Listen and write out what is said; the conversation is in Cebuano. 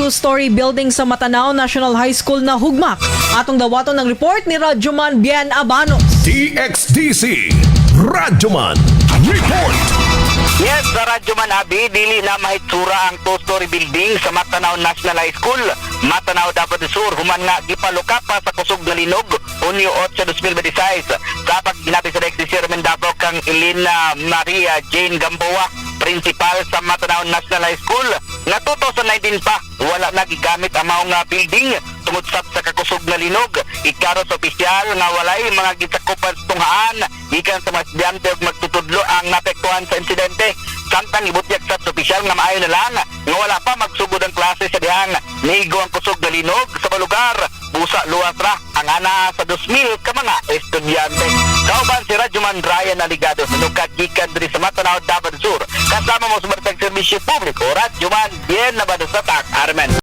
two-story building sa Matanao National High School na hugmak. Atong dawaton ng report ni Radyoman Bien Abanos. DXDC Radyoman Report. Yes, sa Radyo Man Abi, dili na mahitsura ang two-story building sa Matanao National High School, Matanao, Davao del Sur, human nga gipaluka pa sa kusog na linog, Hunyo 8, 2026. Sa pag ginabi sa si Chairman Davao kang Elena Maria Jane Gamboa, principal sa Matanao National High School, nga 2019 pa, wala na gigamit ang maong nga building tungod sab sa kakusog na linog. Iklaro sa opisyal nga walay mga gisakupan sa tunghaan gikan sa mga estudyante ug magtutudlo ang naapektuhan sa insidente. Samtang ibutyag sa opisyal nga maayo na lang nga wala pa magsugod ang klase sa dihang nigo ang kusog na linog sa lugar. Busa luwas ra ang ana sa 2,000 ka mga estudyante. Kauban si Radyoman Ryan Aligado sa nukad gikan diri sa Matanao, Davao del Sur. Kasama mo sa Bartag Serbisyo Publiko, Radyoman Bien Nabado sa Tak, Armen.